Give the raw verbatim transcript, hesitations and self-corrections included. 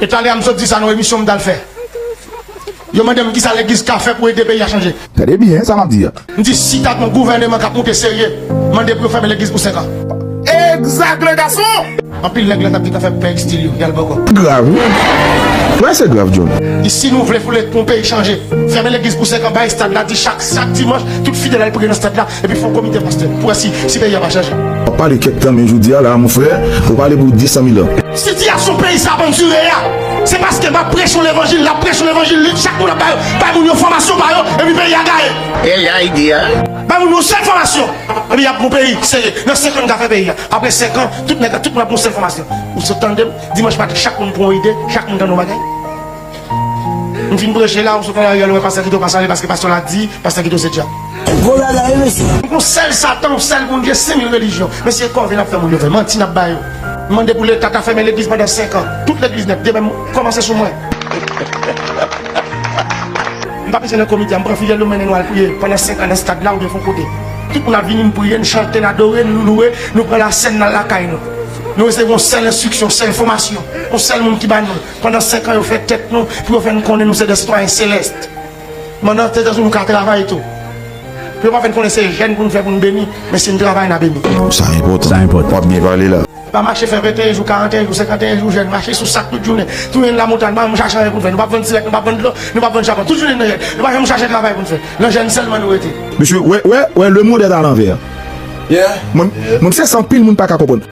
E talè a m sot di sa nan yon emisyon m t al fè. Yo mande m kisa legliz ka fè pou ede peyi a chanje. Tande byen sa m ap di a. M di si ta gen yon gouvèneman k ap moute serye, mande pou yo fèmen legliz pou senk an. Egzak, le gason! Anpil nèg la t ap di k ap fè pè estil yo, y al bòkò. Grav wi. Wè se grav, John. Di si nou vle pou le pou peyi chanje, fèmen legliz pou senk an, bay estad la, di chak, chak dimanch, tout fidèl al priye nan estad la, epi fè yon komite pastè pou wè si, si peyi a pa chanje. W ap pale kèk tan, men jodi a la, mon frè, ou pale pou de san mil an. Sitiyasyon peyi sa ap andire a, se paske m ap preche yon levanjil, l ap preche yon levanjil, li, chak moun ap bay, bay moun yo fòmasyon pa yo, epi peyi a gaye. E la ide a. Bay moun yo sèl fòmasyon, epi y ap gon peyi, serye. Nan senk an, n ka fè peyi a. Apre senk an, tout nèg, tout moun ap gon sèl fòmasyon. Ou sot tande m, dimanch maten, chak moun pran yon ide, chak moun tande yon bagay. M fin preche la, ou sot nan lari a, ou wè pastè kite w pa salye paske pastè la di, pastè kite w se dyab. Gwo bagay wi mesye. Yon sèl Satan, yon sèl Bondye, senk mil relijyon. Mesye, kòve n ap fè moun yo fè, manti n ap ba yo. M mande pou Leta ta fèmen legliz pandan senk an. Tout legliz nèt, demen m kòmanse sou mwen. M pa bezwen nan komite a, m pran fidèl yo, m mennen nou al priye pandan senk an nan estad la oubyen fon kote. Tout moun ap vini, n priye, n chante, n adore, n louwe, nou pran lasèn, n al lakay nou. Nou resevwa yon sèl enstriksyon, sèl fòmasyon, yon sèl moun ki ba nou. Pandan senk an, yo fè tèt nou pou yo fè n konnen nou se de sitwayen selès. Pandan tèt nou, nou ka travay tou. Pou yo pa fè n konnen se jèn pou n fè pou n beni, men si n travay, n a beni. Sa enpòtan. Sa enpòtan. W ap byen pale la. Pa mache fè venteyen jou, karanteyen jou, senkanteyen jou, jèn mache sou sak tout jounen. Tounen nan lamontann, pa janm chache anyen pou n fè. Nou p ap vann sirèt, nou p ap vann dlo, nou p ap vann chapant. Tout jounen n nan jèn. Nou pa janm chache travay pou n fè. Nan jèn sèlman nou rete. Mesye, wè, wè, wè, le monde est à l'envers. Yeah. Mwen, mwen, se sa anpil moun pa ka konprann.